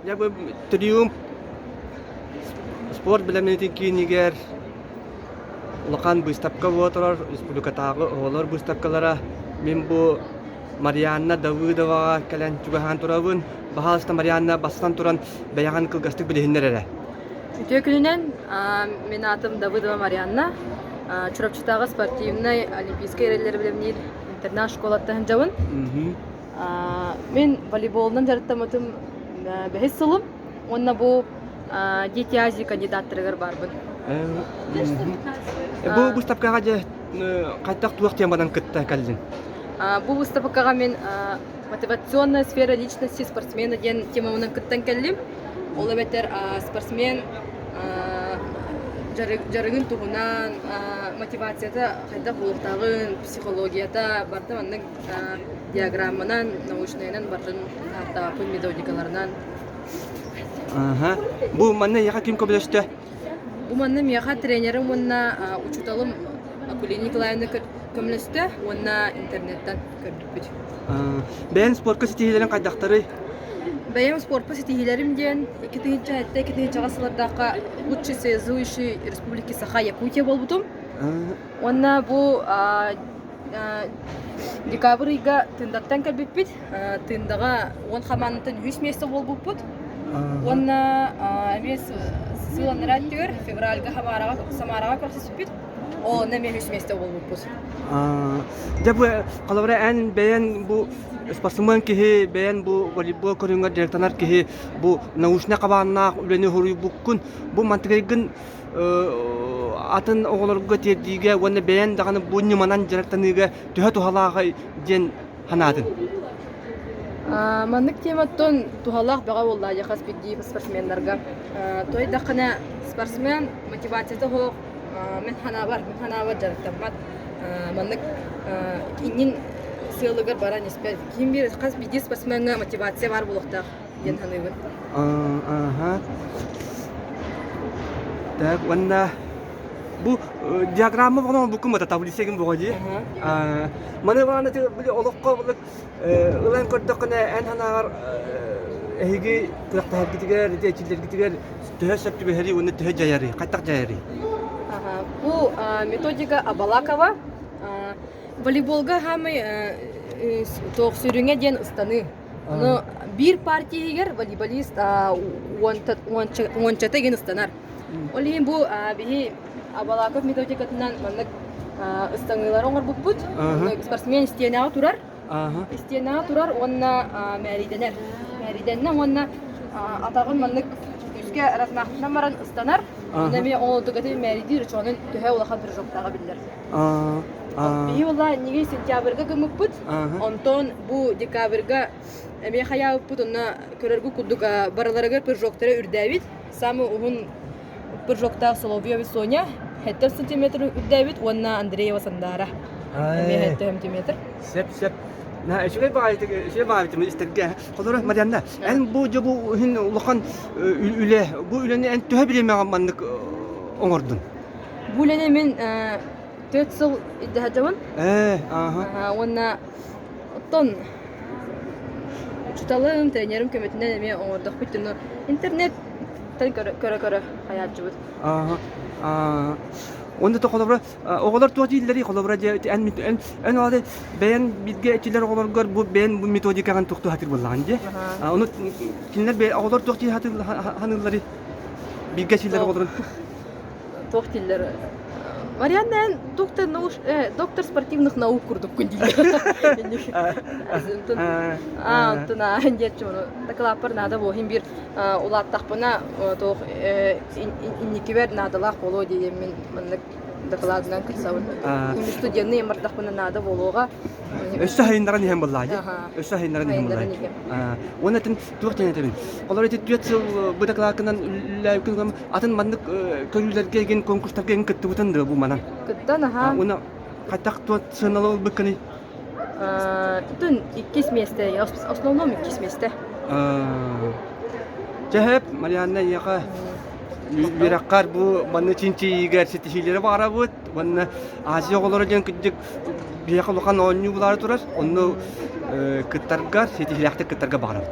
Дьэ бу Триумф спорт бэлэмнэниитин киинигэр улахан быыстапка буола турар, республикатааҕы оҕолор быыстапкалара. Мин бу Марианна Давыдоваҕа кэлэн чугаһаан турабын. Баһаалыста Марианна бастан туран бэйэҕин кылгастык билиһиннэр эрэ. Үтүө күнүнэн, мин аатым Давыдова Марианна. Чурапчытааҕы спортивнай олимпийскай эрэллэри бэлэмниир интернат школаттан сылдьабын. Мин волейболунан дьарыктаммытым бэһис сылым уонна бу Дети Азии кандидаттарыгар баарбын. Бу быыстапкаҕа дьэ хайдах туох теманан кытта кэллиҥ? Бу быыстапкаҕа мин мотивационная сфера личности спортсмена диэн темабынан кыттан кэллим. Ол эбэтэр спортсмен дьарыгын туһунан, мотивацията хайдах буолуохтааҕын, психологията барыта маннык диаграмманан, научнайынан барытын таһаартаабыппын методикаларынан. Аха. Бу манна эйиэхэ ким көмөлөстө? Бу манна миэхэ тренерим уонна учууталым Акулина Николаевна көмөлөстө уонна интернеттэн көрдүппүт. Бэйэҥ спортка ситиһиилэриҥ хайдахтарый? Бэйэм спортка ситиһиилэрим диэн 2007-2008 сыллардаахха лучший связующий Республики Саха Якутия буолбутум. Уонна бу Декабрь ыйга Тындаттан кэлбиппит. Тындаҕа 10 хамаандаттан үһүс миэстэ буолбуппут. Уонна эмиэ сыл анараа өттүгэр февральга Самараҕа, Самараҕа көрсүспүт. Ол онно эмиэ үһүс миэстэ буолбуппут. Дьэ бу холобура эн бэйэн бу спортсмен киһи, бэйэн бу волейбол көрүҥэр дьарыктанар киһи бу научнай хабааннаах үлэни суруйбуккун, бу мантыгайгын атын оҕолорго тиэрдиигэ уонна бэйэн даҕаны бу ньыманан дьарыктаныыга төһө туһалааҕый диэн санаатын? Маннык тематтан туһалаах бөҕө буолла дьэ хас биирдии спортсменнарга. Тойдаххына спортсмен мотивацията суох мин санаабар, мин санаабар дьарыктаммат. Маннык иннин сыалыгар баран испэт. Ким биир хас биирдии спортсмеҥҥа мотивация баар буолуохтаах. диэн саныыбын. Ааха. Так, уонна бу диаграмма оҕоно буккум это таблица гин буга дии. Маны баана били олоххо ылан көрдөххүнэ эн санааҕар эһиги күрэхтэһэргитигэр ити эчиллэргитигэр төһө сөп түбэһэрий уонна төһө дьайарый хайтах дьайарый Бу методика Абалакова волейболга хаамай туох сүрүҥэ диэн ыстаныы Ону биир партия иһигэр волейболист уончата игин ыстанар. Ол иһин бу биһи Абалаков методикатынан маннык ыстаныылары оҥорбуппут. Спортсмен истиэнэҕэ турар. Истиэнэҕэ турар уонна мээрийдэнэр. Мээрийдэннэ уонна атаҕын маннык күүскэ размахтанан баран ыстанар. Уонна эмиэ оҥолдугатын мээрийдиир очоонун төһө улахан прыжоктааҕа биллэр. Биһи буолла инники сентябрьга гыммыппыт. Онтон бу декабрьга эмиэ хайаабыппыт онно көрөргүт курдук барыларыгар прыжоктара үрдээбит. Самый уһун прыжоктаах Соловьева Соня 7 сантиметр үрдээбит уонна Андреева Сандаара эмиэ 7 сантиметр. Сөп сөп. На үчүгэй баҕайытык үчүгэй баҕайытык истэргэ. Холоро Марианна, эн бу дьэ бу иһин улахан үлэ, бу үлэни эн төһө бириэмэҕэ маннык оҥордун? Бу үлэни мин 4 сыл ирдэһэдьабын. Ээ, ааха. Уонна оттон учууталым, тренерим көмөтүнэн эмиэ оҥордохпут дьону интернеттэн көрө-көрө хайааччыбыт. Ааха. Аа. Уонна то холобура оҕолор туох дииллэрий холобура дьэ эн эн эн ол бэйэн бииргэ этилэр оҕолоргор бу бэйэн бу методикаҕын туох хатыр буоллаҕын дии. Ону кинилэр оҕолор туох дии ханыылларый бииргэ этилэр оҕолорун Туох дииллэр Марианна эн доктор наук доктор спортивных наук курдуккун дииллэр. Аа, онтон аа диэччи ону дакылааппар наада буолуо биир улааттахпына туох инникибэр наадалаах буолуо диэммин маннык дакылаатынан кырсабын. Студенный бардахпына наада буолуоҕа. Өссө сайыннаран иһэн буоллаа дии. Өссө сайыннаран иһэн буоллаа. Уонна атын туох диэн этэбин? Олор ити түөрт сыл бу дакылааккынан үлэлээбиккин атын маннык көрүүлэргэ игин конкурстарга игин кыттыбытын да бу манан. Кыттан аха. Уонна хайдах туох сыаналы ылбыккыный? Бүтүн иккис миэстэ, основном иккис миэстэ. Чэһэп, Марианна эйиэхэ үөрэххэр бу манна чинчийиигэр ситиһиилэри баҕарабыт уонна Азия оҕолоро диэн кырдьык биһиэхэ улахан оонньуу булаары турар. Онно кыттаргар, ситиһиилээхтик кыттарга баҕарабыт.